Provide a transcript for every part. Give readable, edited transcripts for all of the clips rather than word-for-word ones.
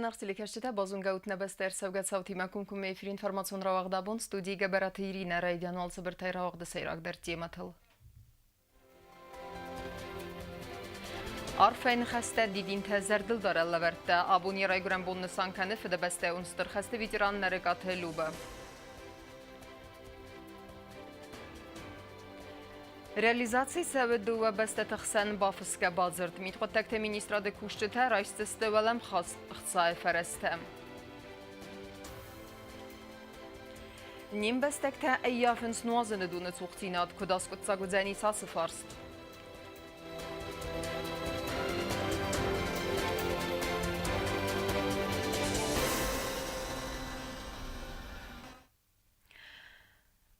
Зынаргъ телекӕсджытӕ, базонгӕ ут нӕ бӕстӕ ӕрцӕугӕ цаутимӕ комкоммӕ эфир информацион рауагъд абон студийы Гӕбӕраты Иринӕ райдиан уал цыбыртӕй рауагъды сӕйрагдӕр темӕтыл. Арфӕйы ныхӕстӕ, дидинтӕ, зӕрдылдарӕн лӕвӕрттӕ. Абон йӕ райгуырӕн бон нысан кӕны Фыдыбӕстӕйон Стыр хӕсты ветеран Нарыкъаты Любӕ. Реализаци цӕуы дыууӕ бӕстӕты хсӕн бафысгӕ бадзырд. Мидхъуыддӕгты министрады кусджытӕ райсдзысты уӕлӕмхас ӕхцайы фӕрӕзтӕ. Не мбӕстӕгтӕ ӕййафынц нуазыны доны цухдзинад, куыд аскъуыддзаг уыдзӕнис ацы фарст?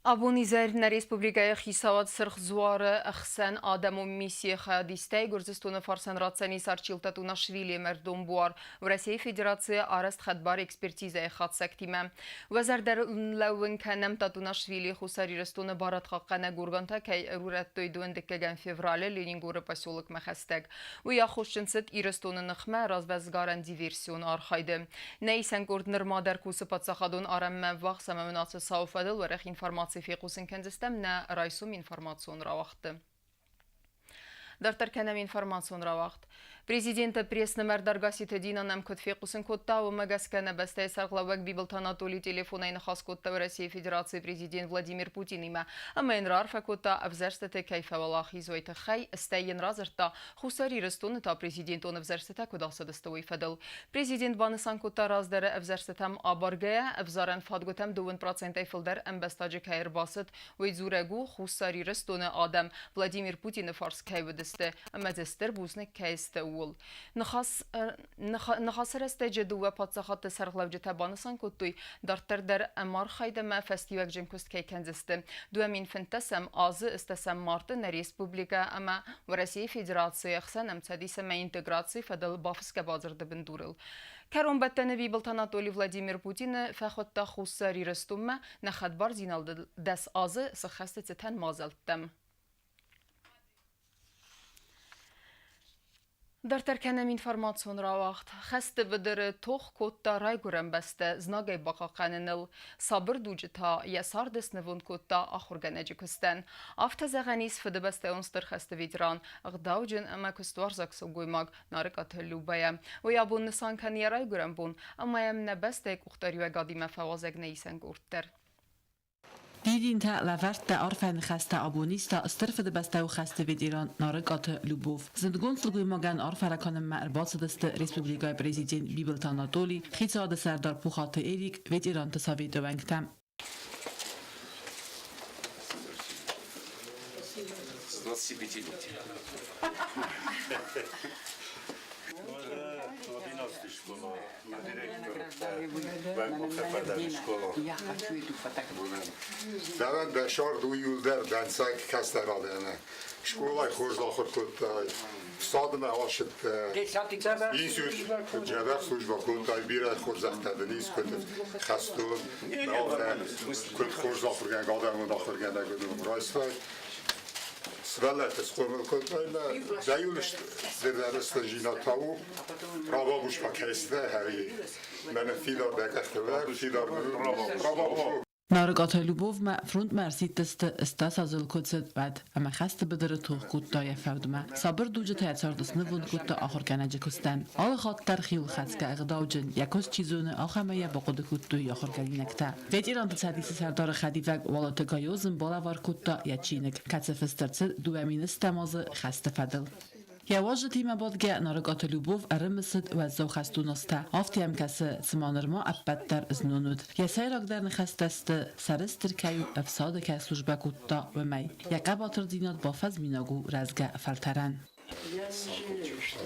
Абон изӕр нӕ республикӕйы хицауад Сырх Дзуары ӕхсӕн адӕмон миссийы хайадистӕй Гуырдзыстоны фарсӕн ратдзӕнис Арчил Татунашвилийы мӕрдон буар Уӕрӕсейы Федерацийы арӕзт хӕдбар экспертизӕйы хатдзӕгтимӕ. Уӕ зӕрдӕ лӕууын кӕнӕм, Татунашвили Хуссар Ирыстоны барадхъахъхъӕнӕг органтӕ кӕй ӕрурӕдтой дыууӕндыккӕгӕм февралы Ленингоры поселокмӕ хӕстӕг. Уый аххосджын цыд Ирыстоны ныхмӕ развӕлсгарӕн диверсион архайды. Нӕ исӕн къорд нырма дӕр кусы паддзахадон арӕнмӕ ӕввахс ӕмӕ уын ацы цауы фӕдыл уӕрӕх информаци фехъусын кӕндзыстӕм нӕ райсом информацион рауагъдты. Дарддӕр кӕнӕм информацион рауагъд. Президенты пресс-нымӕрдар Гасситы Дина нӕм куыд фехъусын кодта, уымӕ гӕсгӕ нӕ бӕстӕйы сӕргълӕууӕг Бибылты Анатолий телефонӕй ныхас кодта Уӕрӕсейы Федерацийы президент Владимир Путинимӕ ӕмӕ йын раарфӕ кодта, ӕвзӕрстыты кӕй фӕуӕлахиз, уый тыххӕй, стӕй йын радзырдта, Хуссар Ирыстоны та президентон ӕвзӕрстытӕ куыд ацыдысты, уый фӕдыл. Президент банысан кодта, раздӕры ӕвзӕрстытӕм абаргӕйӕ, ӕвзарӕн фадгуытӕм 2 процентӕй фылдӕр ӕмбӕстаджы кӕй ӕрбацыд, уый дзурӕг у, Хуссар Ирыстоны адӕм Владимир Путины фарс кӕй уыдысты ӕмӕ дзы стыр бузныг кӕй сты, ууыл. Ныхасы рӕстӕджы дыууӕ паддзахадты сӕргълӕуджытӕ банысан кодтой, дарддӕр дӕр ӕмархайд ӕмӕ фӕстиуӕгджын куыст кӕй кӕндзысты. 2015 азы стӕсӕм марты нӕ республикӕ ӕмӕ Уӕрӕсейы Федерацийы ӕхсӕн ӕмцӕдис ӕмӕ интеграцийы фӕдыл бафысгӕ бадзырды бындурыл. Кӕронбӕттӕны Бибылты Анатолий Владимир Путины фӕхуыдта Хуссар Ирыстонмӕ нӕ хӕдбардзинады 10 азы сыххӕсты цытӕн мадзӕлттӕм. Дарддӕр кӕнӕм информацион рауагъд. Хӕсты быдыры тох кодта райгуырӕн бӕстӕ знагӕй бахъахъхъӕныныл. Сабыр дуджы та йӕ царды снывонд кодта ахуыргӕнӕджы куыстӕн. Афтӕ зӕгъӕн ис Фыдыбӕстӕйон Стыр хӕсты ветеран, ӕгъдауджын ӕмӕ куыстуарзаг сылгоймаг Нарыкъаты Любӕйӕ. Уый абон нысан кӕны йӕ райгуырӕн бон ӕмӕ йӕм нӕ бӕстӕйы къухдариуӕгадимӕ фӕуазӕг нӕ исӕн къорд дӕр. Дидинтӕ лӕвӕрдта арфӕ ныхӕстӕ абониста Стыр Фыдыбӕстӕйы хӕсты ветеран Нарыкъаты Любовь. Зындгонд сылгоймагӕн арфӕ ракӕнынмӕ ӕрбацыдысты республикӕйы президент Бибылты Анатоли, хицауады сӕрдар Пухаты Эрик, ветеранты советы уӕнгтӕ. С 25-летия. Дӕуӕн дӕ сӕрд у иуылдӕр дӕнцӕг кӕстӕр адӕмы. Скъолайы хорз ахуыр кодтай, фсадмӕ ацыдтӕ, институт дзӕбӕх службӕ кодтай, бирӕ хорзӕхтӕ дын ис, куыд хӕстон, куыд хорз ахуыргӕнӕг, адӕмон ахуыргӕнӕг уыдон райстай. Сывӕллӕтты схъомыл кодтай мӕ дӕ иу зӕрдӕрыстӕджинад та у, прабабушка кӕсдӕ ӕви мӕнӕ фидар дӕ къӕхты фидар прабабушка. Нарыкъаты Любовмӕ фронтмӕ ӕрсидтысты Стас азыл куы цыд, уӕд ӕмӕ хӕсты быдыры тох кодта йӕ фӕудмӕ. Сабыр дуджы та йӕ цард снывонд кодта ахуыргӕнӕджы куыстӕн. Алы хатт дӕр хиуылхӕцгӕ ӕгъдауджын, йӕ куыст чи зоны, ахӕмӕй йӕ бахъуыды кодтой ахуыргӕнинӕгтӕ. Ветеранты цӕдисы сӕрдары хӕдивӕг Уалыты Гайоз ын балӕвар кодта йӕ чиныг, кӕцы фыст ӕрцыд 2000 азы хӕсты фӕдыл. Йӕ уазджытимӕ бадгӕ Нарыкъаты Любовь ӕрымысыд уӕззау хӕстон азтӕ. Афтӕ йӕм кӕсы, цыма нырма ӕппӕт дӕр знон уыд. Йӕ сӕйрагдӕр ныхӕстӕ сты, сӕрыстыр кӕй у, ӕфсады кӕй службӕ кодта, уымӕй. Йӕ хъӕбатырдзинад бафӕзминаг у рӕзгӕ фӕлтӕрӕн. Я не жалею, что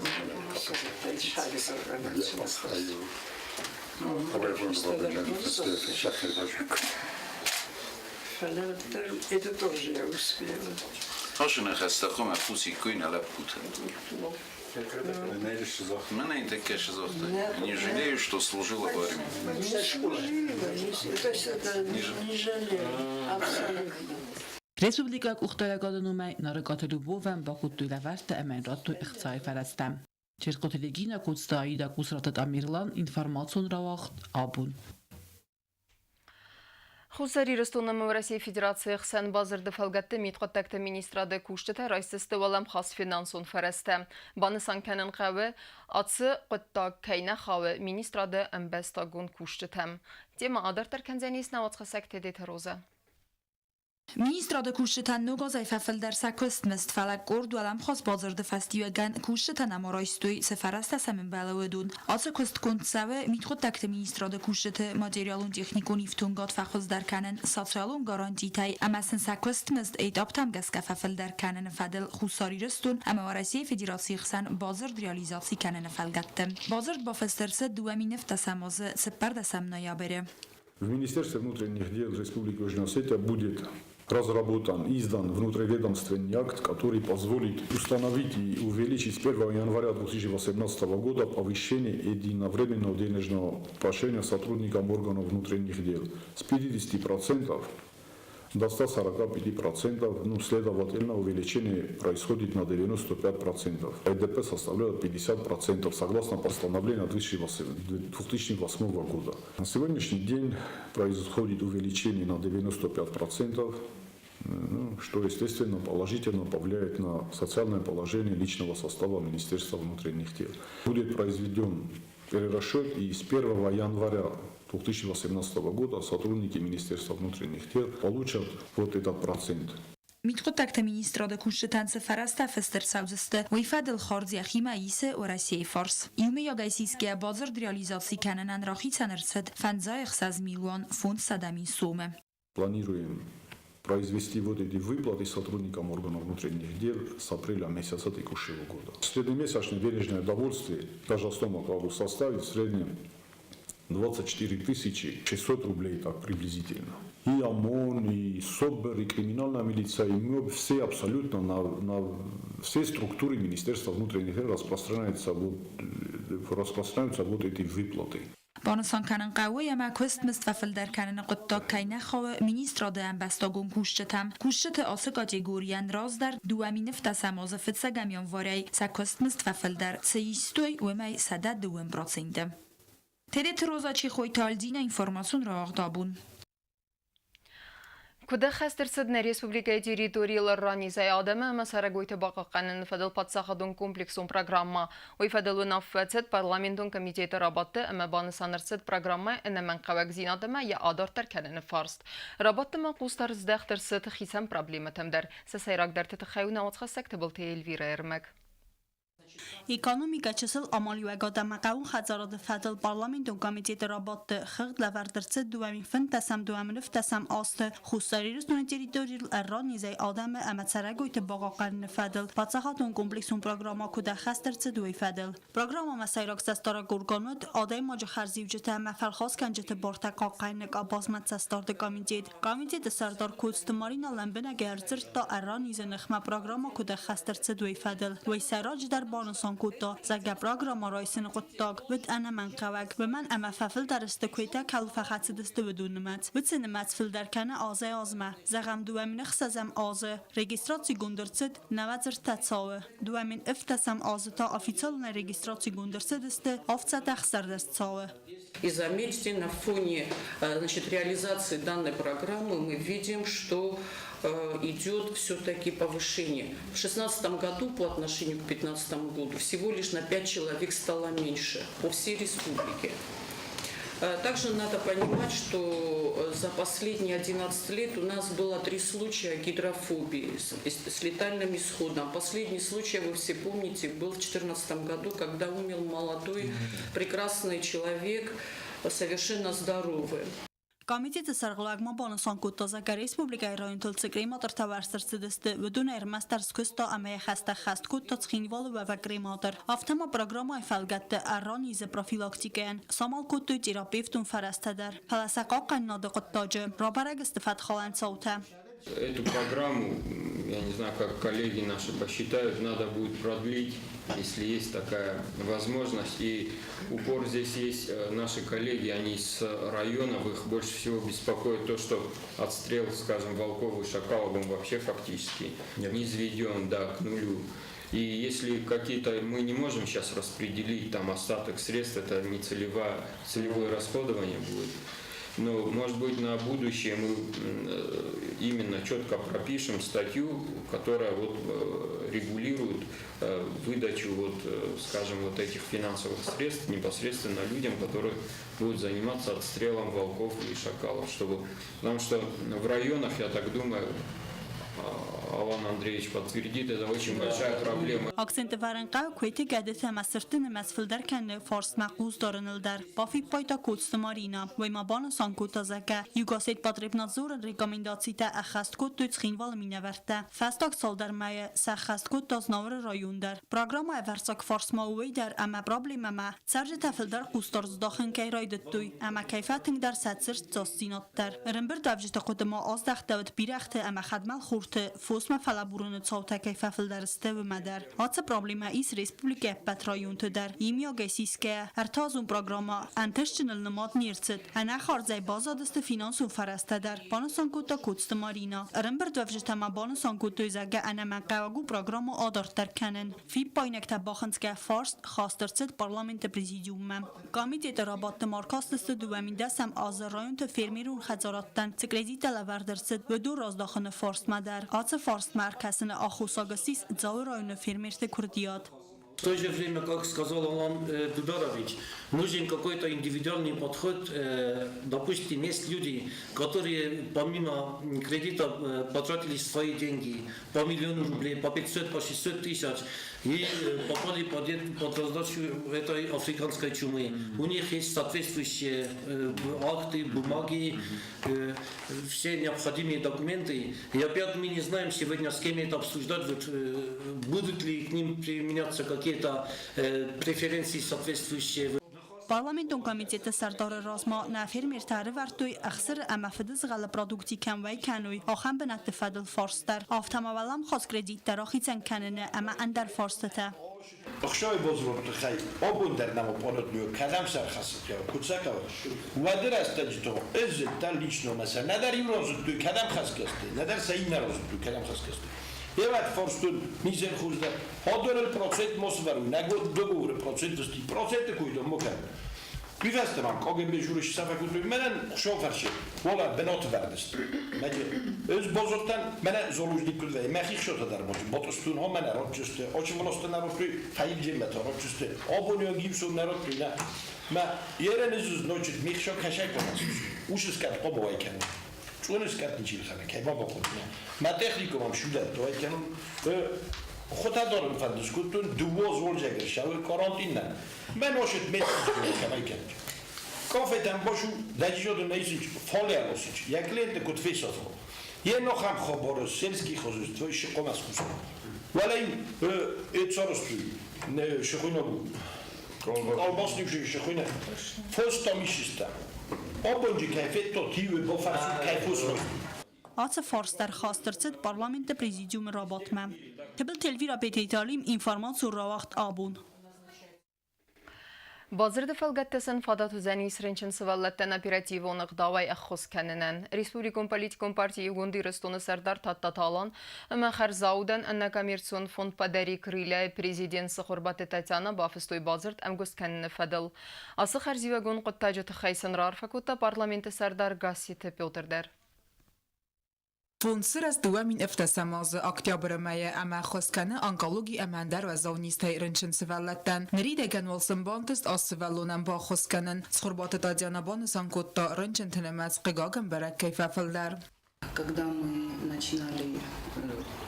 Это тоже я успела. Не жалею, что служила в армии. Не служила, не, то есть это не жалею, абсолютно. Республикӕйы къухдариуӕгады номӕй Нарыкъаты Любовӕн бакодтой лӕвӕрттӕ ӕмӕ йын радтой ӕхцайы фӕрӕзтӕ. Чертхъоты Регинӕ, Коцты Аидӕ, Къусраты Тамерлан, информацион рауагъд «Абон». Хуссар Ирыстон ӕмӕ Уӕрӕсейы Федерацийы хсӕн бадзырды фӕлгӕтты мидхъуыддӕгты министрады кусджытӕ райсдзысты уӕлӕмхас финансон фӕрӕзтӕ. Банысан кӕнын хъӕуы, ацы хъуыддаг кӕй нӕ хауы министрады ӕмбӕстагон кусджытӕм. Темӕ адарддӕр кӕндзӕнис нӕ уацхӕссӕг Тедеты Розӕ. Министрады кусджытӕн ног азӕй фӕфылдӕр сӕ куыстмызд, фӕлӕ къорд уӕлӕмхас бадзырды фӕстиуӕгӕн кусджытӕ нӕма райстой, цы фӕрӕзтӕ сӕм ӕмбӕлы, уыдон. Ацы куыст конд цӕуы мидхъуыддӕгты министрады кусджыты материалон-техникон ифтонгад фӕхуыздӕр кӕнын социалон гарантитӕй ӕмӕ сын сӕ куыстмызд этаптӕм гӕсгӕ фӕфылдӕр кӕныны фӕдыл Хуссар Ирыстон ӕмӕ Уӕрӕсейы Федерацийы хсӕн бадзырд реализаци кӕныны фӕлгӕтты. Бадзырд бафыст ӕрцыд 2017 азы 14 ноябры. В Министерстве внутренних дел Республики Южная Осетия будет разработан, издан внутриведомственный акт, который позволит установить и увеличить с 1 января 2018 года повышение единовременного денежного поощрения сотрудникам органов внутренних дел с 50% до 145%, ну, следовательно, увеличение происходит на 95%. ЭДП составляет 50% согласно постановлению 2008 года. На сегодняшний день происходит увеличение на 95%, ну, что, естественно, положительно повлияет на социальное положение личного состава Министерства внутренних дел. Будет произведен перерасчет, и с 1 января 2018 года сотрудники Министерства внутренних дел получат вот этот процент. Мидхъуыддӕгты министрады кусджытӕн цы фӕрӕзтӕ фыст ӕрцӕудзысты, уый фӕдыл хардз йӕхимӕ исы Уӕрӕсейы фарс. Иумӕйагӕй сисгӕ бадзырд реализаци кӕнынӕн рахицӕн ӕрцыд 56 500 000 сомы. Планируем произвести вот эти выплаты сотрудникам органов внутренних дел с апреля месяца текущего года. Среднемесячное денежное довольствие должностному окладу составит в среднем 24 600 рублей, так приблизительно. И ОМОН, и СОБР, и криминальная милиция, и МОБ, все абсолютно на все структуры Министерства внутренних дел распространяются вот эти выплаты. Банысан кӕнын хъӕуы, ӕмӕ куыстмызд фӕфылдӕр кӕныны хъуыддаг кӕй нӕ хауы министрады ӕмбӕстагон кусджытӕм. Кусджыты ацы категорийӕн раздӕр 2017 азы фыццӕгӕм январӕй сӕ куыстмызд фӕфылдӕр, цы истой, уымӕй 102%. Тедеты Роза, Чехойты Альдина, информацион рауагъд «Абон». Куыд ӕххӕст ӕрцыд нӕ республикӕйы территорийыл ӕрранизӕй адӕмы ӕмӕ цӕрӕгойты бахъахъхъӕныны фӕдыл паддзахадон комплексон программӕ. Уый фӕдыл уынаффӕ цыд парламентон комитеты рабадты ӕмӕ банысан ӕрцыд программӕ ӕнӕмӕнгхъӕуӕгдзинад ӕмӕ йӕ адарддӕр кӕныны фарст. Рабадты ма хъусдард здӕхт ӕрцыд хицӕн проблемӕтӕм дӕр. Сӕ сӕйрагдӕрты тыххӕй у нӕ уацхӕссӕг Тыбылты Эльвирӕйы ӕрмӕг. Экономикӕ, чысыл амалиуӕгад ӕмӕ хъӕууон хӕдзарады фӕдыл парламентон комитеты рабадты хыгъд лӕвӕрд ӕрцыд 2015-2017 азты Хуссар Ирыстоны территорийыл ӕрранизӕй адӕмы ӕмӕ цӕрӕгойты бахъахъхъӕныны фӕдыл паддзахадон комплексон программӕ куыд ӕххӕст ӕрцыд, уый фӕдыл. Программӕмӕ сӕйраг цӕстдарӕг орган уыд адӕймаджы хӕрзиуджытӕ ӕмӕ фӕлхасгӕнджыты бартӕ хъахъхъӕныны къабазмӕ цӕстдарды комитет. Комитеты сӕрдар Коцты Марина лӕмбынӕг ӕрдзырдта ӕрранизы ныхмӕ программӕ куыд ӕххӕст ӕрцыд, уый фӕдыл. Уый сӕйраджыдӕр банысан кодта, зӕгъгӕ, программӕ райсыны хъуыддаг уыд ӕнӕмӕнгхъӕуӕг, уымӕн ӕмӕ фӕфылдӕр сты куыйтӕ кӕуыл фӕхӕцыдысты, уыдон нымӕц. Уыцы нымӕц фылдӕр кӕны азӕй-азмӕ. Зӕгъӕм, 2006 азы регистрацигонд ӕрцыд 93 цауы, 2017 азы та официалонӕй регистрацигонд ӕрцыдысты 716 цауы. И заметьте, на фоне, значит, реализации данной программы мы видим, что идет все-таки повышение. В 2016 году по отношению к 2015 году всего лишь на 5 человек стало меньше по всей республике. Также надо понимать, что за последние 11 лет у нас было три случая гидрофобии с летальным исходом. Последний случай, вы все помните, был в 2014 году, когда умер молодой, прекрасный человек, совершенно здоровый. Комитеты сӕргълӕууӕг ма банысан кодта, зӕгъгӕ, республикӕйы районтыл цы крематортӕ уӕрст ӕрцыдысты, уыдон ӕрмӕстдӕр скуыста ӕмӕ йӕ хӕстӕ ӕххӕст кодта Цхинвалы уӕвӕг крематор. Афтӕ ма программӕйы фӕлгӕтты ӕрранизы профилактикӕйӕн самал кодтой терапевтон фӕрӕзтӕ дӕр. Фӕлӕ сӕ хъахъхъӕнынады хъуыддаджы рабӕрӕг сты фӕткхалӕн цаутӕ. Эту программу, я не знаю, как коллеги наши посчитают, надо будет продлить, если есть такая возможность. И упор здесь есть, наши коллеги, они с районов, их больше всего беспокоит то, что отстрел, скажем, волков и шакалов, он вообще фактически низведен, да, к нулю. И если какие-то мы не можем сейчас распределить там остаток средств, это не целевое расходование будет. Но, может быть, на будущее мы именно четко пропишем статью, которая вот регулирует выдачу, вот, скажем, вот этих финансовых средств непосредственно людям, которые будут заниматься отстрелом волков и шакалов. Чтобы, потому что в районах, я так думаю, Алан Андреевич подтвердит, это очень большая проблема. Акцент ӕвӕрын хъӕуы куыйты, гӕдыты ӕмӕ сырдты нымӕц фылдӕр кӕныны фарстмӕ хъус дарыныл дӕр, бафиппайдта Коцты Марина. Уый ма банысан кодта, зӕгъгӕ, Югосетпотребнадзоры рекомендацитӕ ӕххӕст кодтой Цхинвалы минӕвӕрттӕ. Фӕстаг цалдӕр мӕйы сӕххӕст кодта Знауыры район дӕр. Программӕ ӕвӕрццаг фарсмӕ у уый дӕр, ӕмӕ проблемӕмӕ цӕрджытӕ фылдӕр хъусдард здахын кӕй райдыдтой ӕмӕ кӕй фӕтынгдӕр сӕ цырддзастдзинад дӕр. Ӕрӕмбырдуӕвджыты хъуыдымӕ аздӕхтӕуыд бирӕгъты ӕмӕ хӕдмӕлхорты фосмӕ фӕлӕбурыны цаутӕ кӕй фӕфылдӕр сты, уымӕ дӕр. Ацы проблемӕ ис республикӕйы ӕппӕт районты дӕр. Иумиагӕй сисгӕйӕ, ӕртӕазон программӕ ӕнтыстджыныл нымад не рцыд. Ӕнӕхардзӕй баззадысты финансон фӕрӕзтӕ дӕр, банысан кодта Коцты Маринӕ. Ӕрӕмбырдуӕвджытӕ ма банысан кодтой, зӕгъгӕ, ӕнӕмӕнгхъӕуӕг у программӕ адарддӕр кӕнын. Фиппаинӕгтӕ бахынцгӕ фарст хаст ӕрцыд парламенты президиуммӕ. Комитеты рабадты ма ӕркастысты 2010 азы районты фермерон хӕдзарадтӕн цы кредиттӕ лӕвӕрд ӕрцыд, уыдон раздахыны фарстмӕ дӕр. Ацы фарстмӕ ӕркӕсыны аххосаг ссис Дзауы районы фермерты куырдиат. В то же время, как сказал Алан Дударович, нужен какой-то индивидуальный подход. Допустим, есть люди, которые помимо кредита потратили свои деньги по миллиону рублей, по 500, по 600 тысяч и попали под раздачу этой африканской чумы. У них есть соответствующие акты, бумаги, все необходимые документы. И опять мы не знаем сегодня, с кем это обсуждать, вот, будут ли к ним применяться какие-то преференции соответствующие. Парламентон комитеты сӕрдары размӕ нӕ фермертӕ ӕрӕвӕрдтой ӕхсыры ӕмӕ фыдызгъӕлы продукци кӕм уӕй кӕной, ахӕм бынӕтты фӕдыл фарст дӕр, афтӕ ма уӕлӕмхас кредиттӕ рахицӕн кӕныны ӕмӕ ӕндӕр фарстытӕ. Ӕхсӕвы бозрон тыххӕй абон дӕр нӕма пъанотнойы кӕдӕм сӕ ӕрхӕссыдтӕ, куыд сӕ хъӕуы. Уӕды рӕстӕджы то ӕз зыдта лично мӕ сӕ нӕдӕр иу разыдтой, кӕдӕм хӕсгӕ сты, нӕдӕр сӕ иннӕ разыдтой, кӕдӕм хӕсгӕ сты. Евӕт фарстун мизер хуздӕр. Ходорел процент мосвару, него договоры процент сти, проценты куйдо мокен. Бивестемам КГБ журиш сафакутуй менен шоферши. Вола бенот вердест. Меди өз бозоттан мене золужник күлвей. Мехих шота дар бот. Ботустун хо мене ротчусте. Очи волосте наротуй фаил жемет ротчусте. Обонио гимсун наротуй на. Ма ерен изуз ночит михшо кашай конас. Ушискат қобой кен. ჭუნისკატ ნიჩილხანა ქებაბოყოტნა. მა ტექნიკუმამ შუდა თოაიქენ ხუთადორ ფანდს კუტუნ დუო ზოლჯეგერ შავი კარანტინა. მე ნოშეთ მესიჯ ქემაიქენ. Конфетан бошу დაჯიჟოდო ნეისიჩ ფოლეალოსიჩ. Я клиенты кутфисофо. Ено хам хоборо сельский хозяйство иши қомас кусо. Валай эцоростуй не шихуйно колбасник шихуйна. Фостомишиста. Обонџи кайфет то тиве бофарсу кайфус Ацы фарст дӕр хаст ӕрцыд парламенты президиумы рабадтмӕ. Тыбылты Эльвира Бететы Алим, информацион рауагъд Абон. Бадзырды фӕлгӕтты сын фадат уыдзӕнис рынчын сывӕллӕттӕн оперативон ӕгъдауӕй ӕххуыс кӕнынӕн. Республикон политикон парти Иугонд Ирыстоны сӕрдар Тадтаты Алан ӕмӕ хӕрзаудӕн ӕнӕкоммерцион фонд «Подари крылья» президент Цыхуырбаты Татьяна бафыстой бадзырд ӕмгуыст кӕныны фӕдыл. Ацы хӕрзиуӕгон хъуыддаджы тыххӕй сын раарфӕ кодта парламенты сӕрдар Гасситы Петр дӕр. Фонд сырӕзт 2017 азы октябры мӕйы ӕмӕ ӕххуыс кӕны онкологи ӕмӕ ӕндӕр уӕззау низтӕй рынчын сывӕллӕттӕн. Ныридӕгӕн уал сын бантыст аст сывӕллонӕн баххуыс кӕнын. Цхуырбаты Татьяна банысан кодта, рынчынты нымӕц хъыгагӕн бӕрӕг кӕй фӕфылдӕр. Когда мы начинали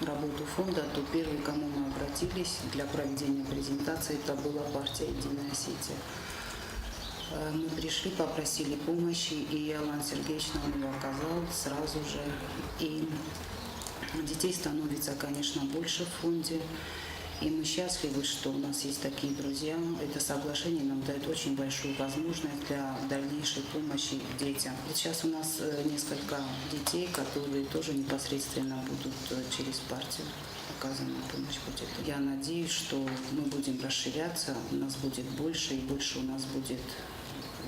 работу фонда, то первый, к кому мы обратились для проведения презентации, это была партия «Единая Осетия». Мы пришли, попросили помощи, и Алан Сергеевич нам ее оказал сразу же. И детей становится, конечно, больше в фонде. И мы счастливы, что у нас есть такие друзья. Это соглашение нам дает очень большую возможность для дальнейшей помощи детям. Сейчас у нас несколько детей, которые тоже непосредственно будут через партию оказана помощь будет. Я надеюсь, что мы будем расширяться, у нас будет больше и больше у нас будет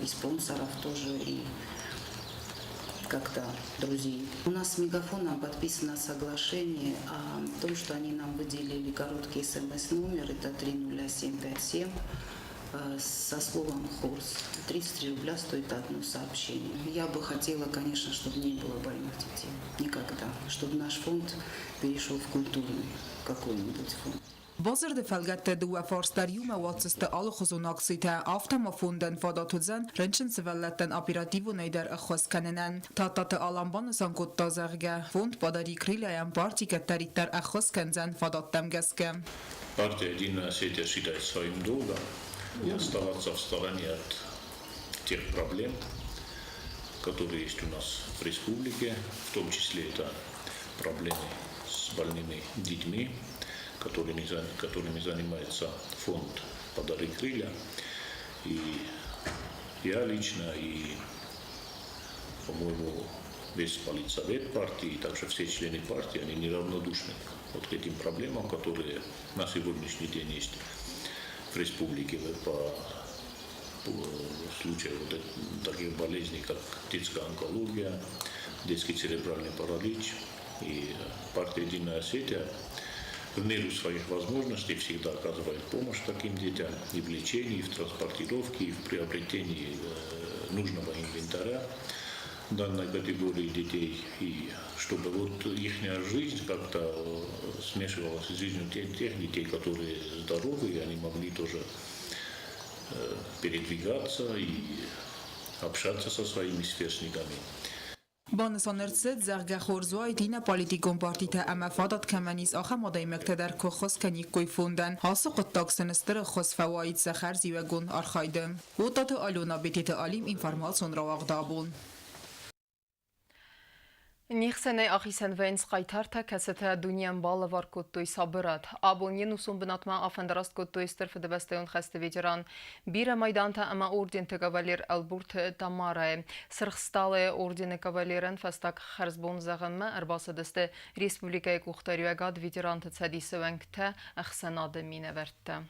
и спонсоров тоже, и как-то друзей. У нас с Мегафоном подписано соглашение о том, что они нам выделили короткий смс-номер, это 30757, со словом «Хорс». 33 рубля стоит одно сообщение. Я бы хотела, конечно, чтобы не было больных детей. Никогда. Чтобы наш фонд перешел в культурный какой-нибудь фонд. Бадзырды фӕлгӕтты дыууӕ фарс дӕр иумӕ уадздзысты алыхуызон акцитӕ, афтӕ ма фондӕн фадат уыдзӕн рынчын сывӕллӕттӕн оперативонӕй дӕр ӕххуыс кӕнынӕн. Тадтаты Алан банысан кодта, зӕгъгӕ, фонд Подари крылья-йӕн парти кӕддӕриддӕр ӕххуыс кӕндзӕн фадӕттӕм гӕсгӕ. Партия «Единая Осетия» считает своим долгом не оставаться в стороне от тех проблем, которые есть у нас в республике, в том числе это проблемы с больными детьми, которыми занимается фонд «Подари крылья». И я лично, и, по-моему, весь политсовет партии, и также все члены партии, они неравнодушны вот к этим проблемам, которые на сегодняшний день есть в республике по случаю вот таких болезней, как детская онкология, детский церебральный паралич. И партия «Единая Осетия» в меру своих возможностей всегда оказывает помощь таким детям и в лечении, и в транспортировке, и в приобретении нужного инвентаря данной категории детей, и чтобы вот их жизнь как-то смешивалась с жизнью тех детей, которые здоровы, и они могли тоже передвигаться и общаться со своими сверстниками. Банысан ӕрцыд, зӕгъгӕ, хорз уаид иннӕ политикон партитӕ ӕмӕ фадат кӕмӕн ис, ахӕм адӕймӕгтӕ дӕр куы ӕххуыс кӕниккой фондӕн. Ацы хъуыддаг сын стыр ӕххуыс фӕуаид сӕ хӕрзиуӕгон архайды. Уотаты Алена, Бететы Алим, информацион рауагъд абон. Не хсӕнӕй ахицӕн вӕййынц хъайтартӕ, кӕцытӕ дунейӕн балӕвар кодтой сабырад. Абон йе нусон бынатмӕ афӕндараст кодтой Стыр Фыдыбӕстӕйон хӕсты ветеран, бирӕ майдантӕ ӕмӕ орденты кавалер Ӕлборты Тамарӕйы. Сырх Стъалыйы ордены кавалерӕн фӕстаг хӕрзбон зӕгъынмӕ ӕрбацыдысты республикӕйы къухдариуӕгад, ветеранты цӕдисы уӕнгтӕ, ӕхсӕнады минӕвӕрттӕ.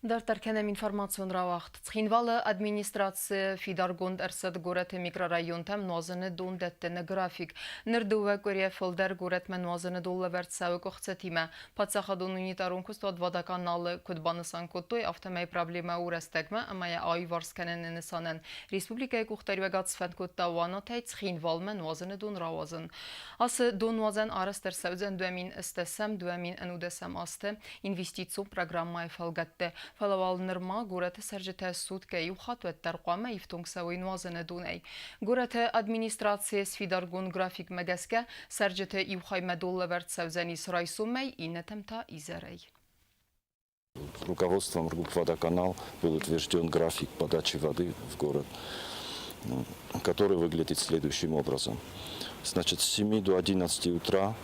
Дарддӕр кӕнӕм информацион рауагъд. Цхинвалы администраци фидаргонд ӕрцыд горӕты микрорайонтӕм нуазыны дон дӕттыны график. Ныр дыууӕ къуырийӕ фылдӕр горӕтмӕ нуазыны дон лӕвӕрд цӕуы къуыхцытимӕ. Паддзахадон унитарон куыстуат Водоканал-ы куыд банысан кодтой, афтӕмӕй проблемӕ у рӕстӕгмӕ ӕмӕ йӕ аиуварс кӕныны нысанӕн республикӕйы къухдариуӕгад сфӕнд кодта Уанатӕй Цхинвалмӕ нуазыны дон рауадзын. Ацы донуадзӕн арӕзт ӕрцӕудзӕн 2008-ӕм, 2019-ӕм азты инвестицион программӕйы фӕлгӕтты. Фӕлӕ уал нырма горӕты цӕрджытӕ суткӕ иу хатт уӕддӕр хъуамӕ ифтонг цӕуой нуазыны донӕй. Горӕты администрацийы сфидаргонд графикмӕ гӕсгӕ цӕрджыты иу хаймӕ дон лӕвӕрд цӕудзӕнис райсомӕй, иннӕтӕм та изӕрӕй. Руководством РГУП «Водоканал» был утвержден график подачи воды в город, который выглядит следующим образом. Значит, с 7 до 11 утра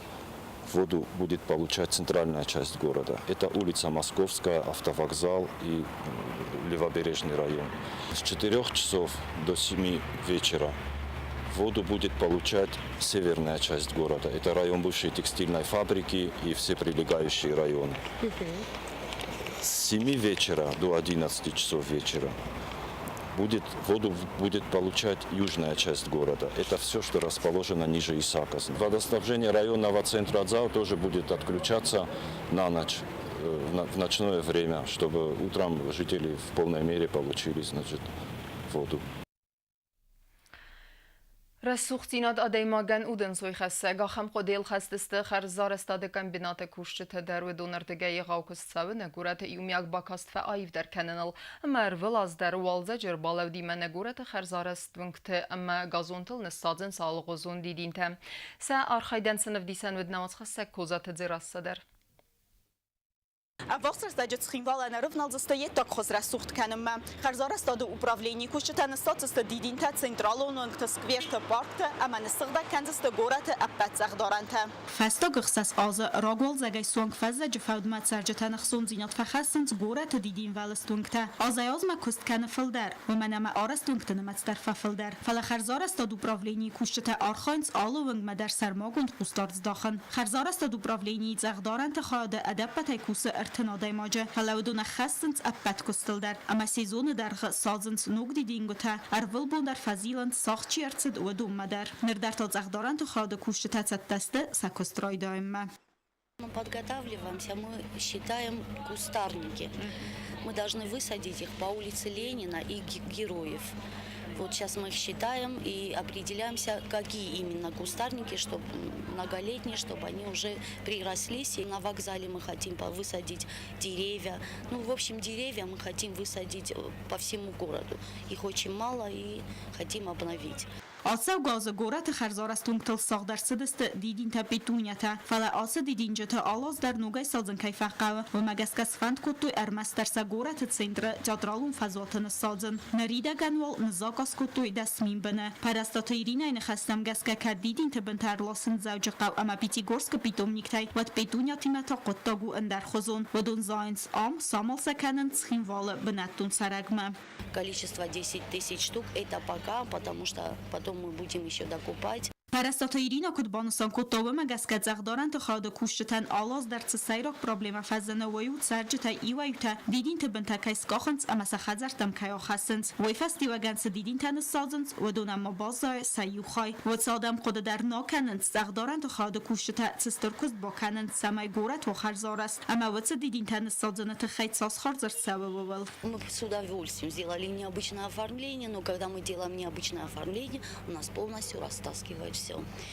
воду будет получать центральная часть города. Это улица Московская, автовокзал и Левобережный район. С 4 часов до 7 вечера воду будет получать северная часть города. Это район бывшей текстильной фабрики и все прилегающие районы. С 7 вечера до 11 часов вечера воду будет получать южная часть города. Это все, что расположено ниже Исака. Водоснабжение районного центра Дзау тоже будет отключаться на ночь, в ночное время, чтобы утром жители в полной мере получили, значит, воду. Рӕсугъддзинад адӕймагӕн удӕнцой хӕссӕг ахӕм хъуыдыйыл хӕст сты хӕрзарӕзтады комбинаты кусджытӕ дӕр. Уыдон ӕрдыгӕй егъау куыст цӕуы нӕ горӕты иумиаг бакаст фӕаивдӕр кӕныныл. Ӕмӕ ӕрвылаз дӕр уалдзӕджы ӕрбалӕудимӕ нӕ горӕты хӕрзарӕзт уынгты ӕмӕ газонтыл ныссадзынц алыгъуызон дидинтӕ. Сӕ архайдӕн сын ӕвдисӕн уыд нӕ уацхӕссӕг Козаты Дзерассӕ дӕр. Ӕввахс рӕстӕджы Цхинвалӕн ӕрывналдзысты йе ддаг хуыз рӕсугъд кӕнынмӕ. Хӕрзарӕзтады управленийы кусджытӕ ныссадздзысты дидинтӕ централон уынгты, скверты, паркты ӕмӕ ныссыгъдӕг кӕндзысты горӕты ӕппӕт цӕхдарӕнтӕ. Фӕстаг ӕхсӕз азы рагуалдзӕгӕй суанг фӕззӕджы фӕудмӕ цӕрджытӕн ӕхцондзинад фӕхӕссынц горӕты дидинвӕлыст уынгтӕ. Азӕй-азмӕ куыст кӕны фылдӕр, уымӕн ӕмӕ арӕзт уынгты нымӕц дӕр фӕфылдӕр. Фӕлӕ хӕрзарӕзтад управленийы кусджытӕ архайынц алы уынгмӕ дӕр сӕрмагонд хъусдард здахын. Хӕрзарӕзтад управленийы цъӕхдарӕнты хайады ӕдӕппӕтӕй кусы. 30 адӕймаджы. Фӕлӕ уыдон ӕххӕссынц ӕппӕт куыстыл дӕр ӕмӕ сезоны дӕргъы садзынц ног дидингуытӕ, ӕрвылбон дӕр фӕзилынц, сагъд чи ӕрцыд, уыдонмӕ дӕр. Ныр дӕр та цъӕхдарӕнты хъӕды кусджытӕ цӕттӕ сты сӕ куыст райдайынмӕ. Мы подготавливаемся, мы считаем кустарники. Мы должны высадить их по улице Ленина и Героев. Вот сейчас мы их считаем и определяемся, какие именно кустарники, чтобы многолетние, чтобы они уже прирослись. И на вокзале мы хотим высадить деревья. Ну, в общем, деревья мы хотим высадить по всему городу. Их очень мало и хотим обновить. Ацӕугӕ азы горӕты хӕрзарӕзт уынгтыл сагъд ӕрцыдысты дидинтӕ, петуньятӕ. Фӕлӕ ацы дидинджыты алы аз дӕр ногӕй садзын кӕй фӕхъӕуы, уымӕ гӕсгӕ сфӕнд кодтой ӕрмӕстдӕр сӕ горӕты центры театралон фӕзуаты ныссадзын. Ныридӕгӕн уал ныззаказ кодтой 10 000 быны. Пӕрӕстаты Иринӕйы ныхӕстӕм гӕсгӕ кӕд дидинты бынтӕ ӕрласынц Дзӕуджыхъӕу ӕмӕ Пятигорскы питомниктӕй, уӕд петуньятимӕ та хъуыддаг у ӕндӕрхуызон. Уыдон зайынц ам, самал сӕ кӕнынц Цхинвалы бынӕттон цӕрӕгмӕ. Количество 10 тысяч штук – это пока, потому что потом мы будем еще докупать. Пӕрӕстаты Иринӕ куыд банысан кодта, уымӕ гӕсгӕ цъӕхдарӕнты хъӕды кусджытӕн алы аз дӕр цы сӕйраг проблемӕ фӕзыны, уый у цӕрджытӕй иуӕй-иутӕ дидинты бынтӕ кӕй скъахынц ӕмӕ сӕ хӕдзӕрттӕм кӕй ахӕссынц. Уый фӕстиуӕгӕн цы дидинтӕ ныссадзынц, уыдонӕн ма баззайы сӕ иу хай. Уыцы адӕм хъуыды дӕр нӕ кӕнынц, цъӕхдарӕнты хъӕды кусджытӕ цы стыр куыст бакӕнынц, цӕмӕй горӕт уа хӕрзарӕзт ӕмӕ уыцы дидинтӕ ныссадзыны тыххӕй цас хардз ӕрцӕуы, ууыл. Мы с удовольствием сделали необычное оформление, но когда мы делаем необычное оформление, у нас полностью растаскивают все.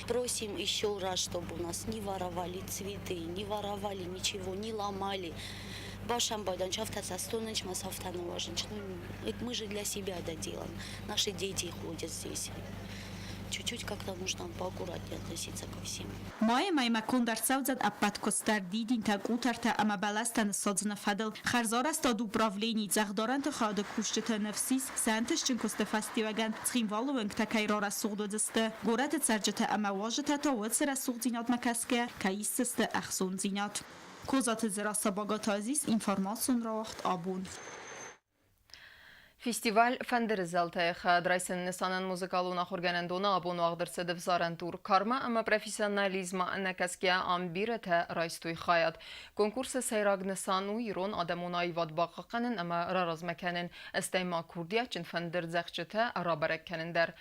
Просим еще раз, чтобы у нас не воровали цветы, не воровали ничего, не ломали. Башам Это мы же для себя это делаем. Наши дети ходят здесь. Чуть-чуть как-то нужно поаккуратнее относиться ко всем. Майы мӕймӕ конд ӕрцӕудзӕн ӕппӕт куыст дӕр дидинтӕ, къутӕртӕ ӕмӕ бӕлӕстӕ ныссадзыны фӕдыл. Хӕрзарӕзтад управленийы цъӕхдарӕнты хайады кусджыты ныфс ис, сӕ ӕнтыстджын куысты фӕстиуӕгӕн Цхинвалы уынгтӕ кӕй рарӕсугъд уыдзысты. Горӕты цӕрджытӕ ӕмӕ уазджытӕ та уыцы рӕсугъддзинадмӕ кӕсгӕйӕ кӕй исдзысты ӕхцондзинад. Козаты Дзерассӕ, Багаты Азиз, информацион рауагъд абон. Фестиваль «Фӕндыры зӕлтӕ-йы хӕдрайсыны нысанӕн музыкалон ахуыргӕнӕндоны абон уагъд ӕрцыд ӕвзарӕн тур. Кармӕ ӕмӕ профессионализммӕ ӕнӕкӕсгӕ ам бирӕтӕ райстой хайад. Конкурсы сӕйраг нысан у ирон адӕмон аивад бахъахъхъӕнын ӕмӕ раразмӕ кӕнын, стӕй ма курдиатджын фӕндырдзӕгъдджытӕ рабӕрӕг кӕнын дӕр.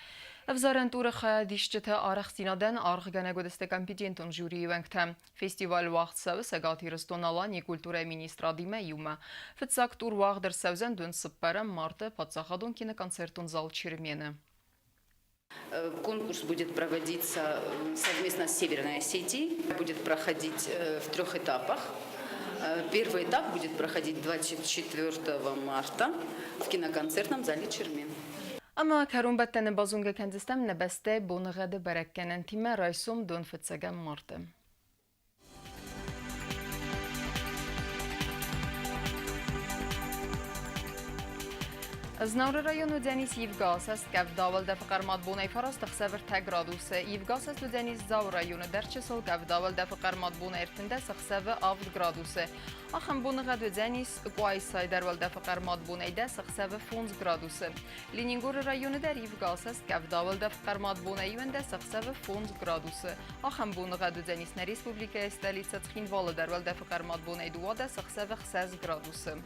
Ӕвзарӕн туры хайадисджыты арӕхстдзинадӕн аргъгӕнӕг уыдысты компетентон жюрийы уӕнгтӕ. Фестиваль уагъд цӕуы Цӕгат Ирыстон-Аланийы культурӕйы министрадимӕ иумӕ. Фыццаг тур уагъд ӕрцӕудзӕн 25 марты паддзахадон киноконцертон зал Чермены. Конкурс будет проводиться совместно с Северной Осетией. Будет проходить в трех этапах. Первый этап будет проходить 24 марта в киноконцертном зале «Чермен». Ӕмӕ кӕронбӕттӕны базонгӕ кӕндзыстӕм нӕ бӕстӕйы боныгъӕды бӕрӕггӕнӕнтимӕ райсом дон фыццӕгӕм марты. Знауыры район уыдзӕнис ивгӕ къӕвда уӕлдӕфы хъӕрмад бонӕй 9 ӕхсӕв 3 градусы. Ивгӕ уыдзӕнис Дзауы районы дӕр чысыл къӕвда уӕлдӕфы хъӕрмад бонӕй 13 ӕхсӕвы 7 градусы. Ахӕм боныгъӕд уыдзӕнис Къуайсайы дӕр уӕлдӕфы хъӕрмад бонӕй 10 ӕхсӕвы 5 градусы. Ленингоры районы дӕр ивгӕ къӕвда уӕлдӕфы хъӕрмад бонӕй 11 ӕхсӕвы 5 градусы. Ахӕм боныгъӕд уыдзӕнис нӕ республикӕйы столицӕ Цхинвалы дӕр уӕлдӕфы хъӕрмад бонӕй 12 ӕхсӕвы 6 градусы.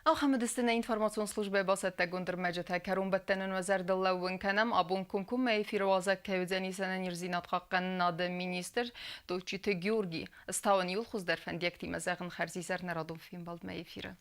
Ахӕм уыдысты нӕ информацион службӕйы бацӕттӕгонд ӕрмӕджытӕ. Кӕронбӕттӕнӕн уӕ зӕрдыл лӕууын кӕнӕм, абон комкоммӕ эфиры уазӕг кӕй уыдзӕнис ӕнӕниздзинад хъахъхъӕнынады министр Тотчиты Георгий. Стауын иууыл хуыздӕр фӕндиӕгтимӕ зӕгъын хӕрзизӕр нӕ радон фембӕлдмӕ эфиры.